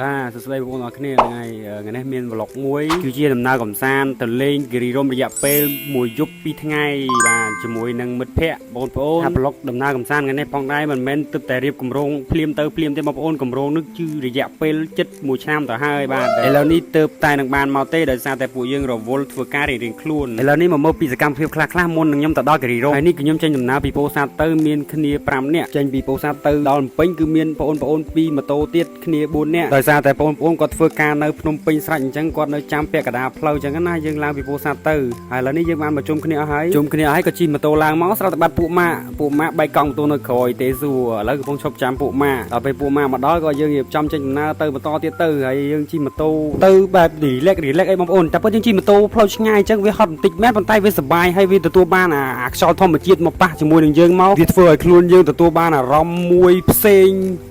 បាទសួស្តីបងប្អូនអរគ្នាហ្នឹងហើយថ្ងៃនេះមាន vlog មួយគឺជាដំណើរកំសាន្តទៅលេងគិរីរម្យរយៈពេលមួយយប់ពីរថ្ងៃបាទជាមួយនឹងមិត្តភ័ក្តិបងប្អូនថា vlog ដំណើរកំសាន្តថ្ងៃនេះផងដែរមិនមែនទើបតែរៀបគម្រោងភ្លាមទៅភ្លាមទេបងប្អូនគម្រោងនេះគឺរយៈពេលជិត1ឆ្នាំទៅហើយបាទឥឡូវនេះទើបតែនឹងបានមកទេដោយសារតែពួកយើងរវល់ធ្វើការរៀងៗខ្លួនឥឡូវនេះមកមើលពីសកម្មភាពខ្លះៗមុននឹងខ្ញុំទៅដល់គិរីរម្យហើយនេះគឺខ្ញុំចេញដំណើរពីពោធិ៍សាត់ទៅមានគ្នា5នាក់ចេញពីពោធិ៍សាត់ទៅដល់ភ្នំពេញគឺមានបងប្អូន2ម៉ូតូទៀតគ្នា4នាក់ដោយសារតែបងប្អូនគាត់ធ្វើការនៅភ្នំពេញស្រេចអញ្ចឹងគាត់នៅចាំពាក់កណ្ដាលផ្លូវអញ្ចឹងណាយើងឡើងពីពោធិ៍សាត់ទៅហើយឥឡូវនេះយើងបានមកជុំគ្នាអស់ហើយជុំគ្នាអស់ហើយក៏ជិះម៉ូតូឡើងមកស្រាប់តែបាត់ពួកម៉ាកពួកម៉ាកបែកកង់ម៉ូតូនៅក្រោយទេសួរឥឡូវកំពុងឈប់ចាំពួកម៉ាកដល់ពេលពួកម៉ាកមកដល់ក៏យើងរៀបចំចេញដំណើរទៅបន្តទៀតទៅហើយយើងជិះម៉ូតូទៅបែប relax relax អីបងប្អូនតែពិតយើងជិះម៉ូតូផ្លូវឆ្ងាយអញ្ចឹងវាហត់បន្តិចមែនប៉ុន្តែវាសប្បាយហើយវាទទួលបានអាខ្យល់ធម្មជាតិមកប៉ះជាមួយនឹងយើងមកវាធ្វើឲ្យខ្លួនយើងទទួលបានអារម្មណ៍មួយផ្សេង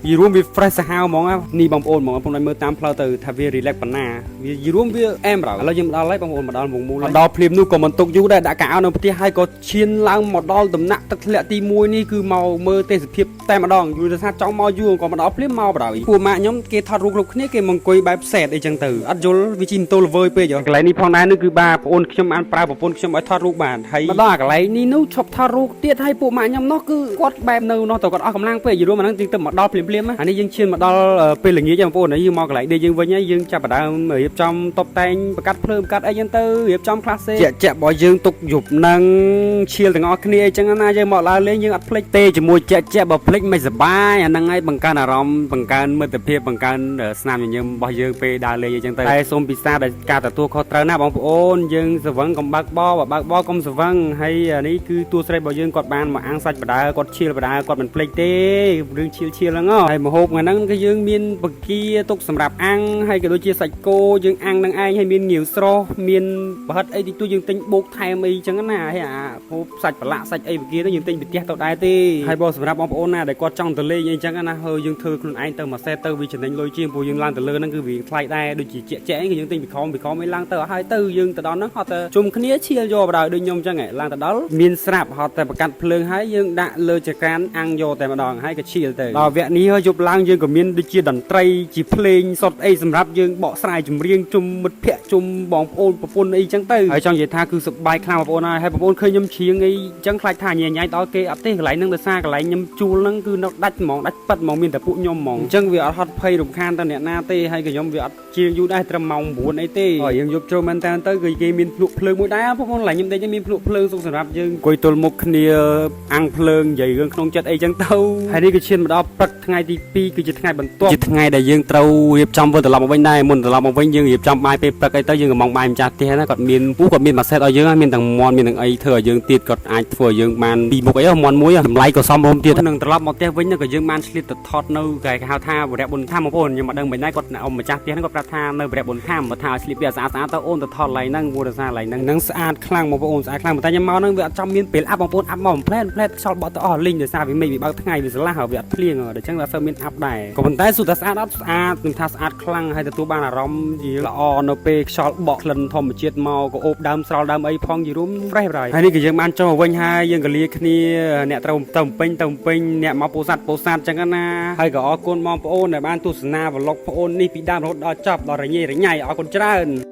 វារួមវា fresh សាហាវហ្មងណានេះបងប្អូនហ្មងបងប្អូនឲ្យមើលតាមផ្លូវទៅថាវា relax ប៉ុណ្ណាវារួមវាអែមរឥឡូវយើងមកដល់ហើយបងប្អូនមកដល់វងមូលដល់ភ្លាមនោះក៏មិនទុកយូរដែរដាក់កៅអៅនៅផ្ទះហើយក៏ឈានឡើងមកដល់ដំណាក់ទឹកធ្លាក់ទី1នេះគឺមកមើលទេសភាពតែម្ដងយូរទៅថាចង់មកយូរក៏មកដល់ភ្លាមមកបណ្ដោយពួកម៉ាក់ខ្ញុំគេថតរូបគ្រប់គ្នាគេមកអង្គុយបែបសែតអីចឹងទៅអត់យល់វាជិះម៉ូតូល្វើយពេកកន្លែងនេះផងដែរនោះគឺបាទប្អូនខ្ញុំបានប្រើប្រពន្ធខ្ញុំឲ្យថតរូបបានហើយមកដល់អាកន្លែងនេះនោះឈប់ថតរូបទៀតហើយពួកម៉ាក់ខ្ញុំនោះគឺគាត់បែបនៅនោះទៅគាត់អស់កម្លាំងពេកយល់រួមអាហ្នឹងទៅមកដល់ភ្លាមភ្លាមអានេះយើងឈានមកដល់ពេលល្ងាចបងប្អូនហើយយើងមកកន្លែងដេកយើងវិញហើយយើងចាប់ផ្ដើមរៀបចំតុបតែងបង្កាត់ភ្លើងបង្កាត់អីចឹងទៅរៀបចំខ្លះសេជាក់ជាក់របស់យើងទុកយប់នឹងឈៀលទាំងអស់គ្នាអីចឹងណាយើងមកឡើងលេងយើងអត់ភ្លេចទេជាមួយជាក់ជាក់បើភ្លេចមិនសបាយអាហ្នឹងហើយបង្កើនអារម្មណ៍បង្កើនមិត្តភាពបង្កើនស្នាមញញឹមរបស់យើងពេលដើរលេងអីចឹងទៅតែសូមពិសាដោយការទទួលខុសត្រូវណាបងប្អូនយើងស្វឹងកុំបើកបបើបើកបកុំស្វឹងហើយអានេះគឺតួស្រីរបស់យើងគាត់បានមកអាំងសាច់បដើគាត់ឈៀលបដើគាត់មិនភ្លេចទេរឿងឈៀលឈៀលហ្នឹងហើយមហូបថ្ងៃហ្នឹងគឺយើងមានបកាទុកសម្រាប់អាំងហើយក៏ដូចជាសាច់គោយើងអាំងនឹងឯងហើយមានងាវស្រស់មានប្រហិតអីទីទួយើងទិញបូកថែមអីចឹងណាហើយអាហូបសាច់ប្រឡាក់សាច់អីបកាទៅយើងទិញពីផ្ទះទៅដែរទេហើយបើសម្រាប់បងប្អូនណាដែលគាត់ចង់ទៅលេងអីចឹងណាហើយយើងធ្វើខ្លួនឯងទៅមួយសេតទៅវាចំណេញលុយជាងព្រោះយើងឡើងទៅលើហ្នឹងគឺវាថ្លៃដែរដូចជាជាក់ជាក់អីគឺយើងទិញពីខំពីខំអីឡើងទៅហើយទៅយើងទៅដល់ហ្នឹងហត់ទៅជុំគ្នាឈៀលយកបណ្ដោយដូចខ្ញុំចឹងឡើងទៅដល់មានស្រាប់ហត់តែប្រកាត់ភ្លើងហើយយើងដាក់លើចកានអាំងយកតែម្ដងហើយក៏ឈៀលទៅដល់វគ្គនេះយប់ឡើងយើងក៏មានដូចជាតន្ត្រីជាភ្លេងសុទ្ធអីសម្រាប់យើងបកស្រាយចម្រៀងជុំមិត្តភ័ក្តិជុំបងប្អូនប្រពន្ធអីចឹងទៅហើយចង់និយាយថាគឺសប្បាយខ្លាំងបងប្អូនហើយហើយបងប្អូនឃើញខ្ញុំច្រៀងអីចឹងខ្លាចថាញ៉ៃញ៉ៃដល់គេអត់ទេកន្លែងហ្នឹងដោយសារកន្លែងខ្ញុំជួលហ្នឹងគឺនៅដាច់ហ្មងដាច់ប៉ិតហ្មងមានតែពួកខ្ញុំហ្មងអញ្ចឹងវាអត់ហត់ភ័យរំខានទៅអ្នកណាទេហើយក៏ខ្ញុំវាអត់ជាងយូរដែរត្រឹមម៉ោង9អីទេហើយយើងយប់ចូលមែនតើទៅគឺគេមានភ្លក់ភ្លើងមួយដែរបងប្អូនកន្លែងខ្ញុំដេកមានភ្លក់ភ្លើងសុខសម្រាប់យើងអង្គុយទល់មុខគ្នាអាំងភ្លើងនិយាយរឿងក្នុងចិត្តអីចឹងទៅហើយនេះគឺឈានមកដល់ព្រឹកថ្ងៃទី2គឺជាថ្ងៃបន្ទាប់ជាថ្ងៃដែលយើងត្រូវរៀបចំវិលត្រឡប់មកវិញដែរមុនត្រឡប់មកវិញយើងរៀបចំបាយពេលព្រឹកអីទៅយើងកំងបាយម្ចាស់ផ្ទះណាគាត់មានពូគាត់មានមួយសេតឲ្យយើងមានទាំងមន់មានទាំងអីធ្វើឲ្យយើងទៀតគាត់អាចធ្វើឲ្យយើងបានពីរមុខអីមន់មួយតម្លៃក៏សមរម្យទៀតនឹងត្រឡប់មកផ្ទះវិញក៏យើងបានឆ្លៀតទៅថតនៅគេហៅថាវរៈបុនថាមបងប្អូនខ្ញុំមិនដឹងមិនដែរគាត់អម្ចាស់ផ្ទះហ្នឹងគាត់ប្រាប់ថានៅវរៈបុនថាមបើថាឲ្យស្លៀកពាក់ស្អាតស្អាតទៅអូនទៅថតឡៃហ្នឹងព្រោះដោយសារឡៃហ្នឹងហ្នឹងស្អាតខ្លាំងបងប្អូនស្អាតខ្លាំងប៉ុន្តែខ្ញុំមកហ្នឹងវាអត់ចំមានពេលអាប់បងប្អូនអាប់មកផ្លែផ្លែខ្យល់បក់ទៅអស់លីងដោយសារវាមេឃវាបើកថ្ងៃវាស្រឡះហើយវាអត់ភ្លៀងដល់អញ្ចឹងវាអត់សូវមានអាប់ដែរក៏ប៉ុន្តែសុទ្ធតែស្អាតអត់ស្អាតខ្ញុំថាស្អាតខ្លាំងហើយទទួលបានអារម្មណ៍ជាល្អនៅពេលខ្យល់បក់ក្លិនធម្មជាតិមកក៏អូបដើមស្រល់ដើមអីផងជារួម fresh ហើយហើយនេះក៏យើងបានចុះមកវិញហើយយើងក៏លាគ្នាអ្នកត្រូវទៅពេញទៅពេញអ្នកមកពោធិ៍សាត់ពោធិ៍សាត់អញ្ចឹងណាហើយក៏អរគុណបងប្អូនដែលបានទស្សនា vlog ប្អូននេះពីដើមរហូតដល់ចប់ដល់រញ៉េរញ៉ៃអរគុណច្រើន។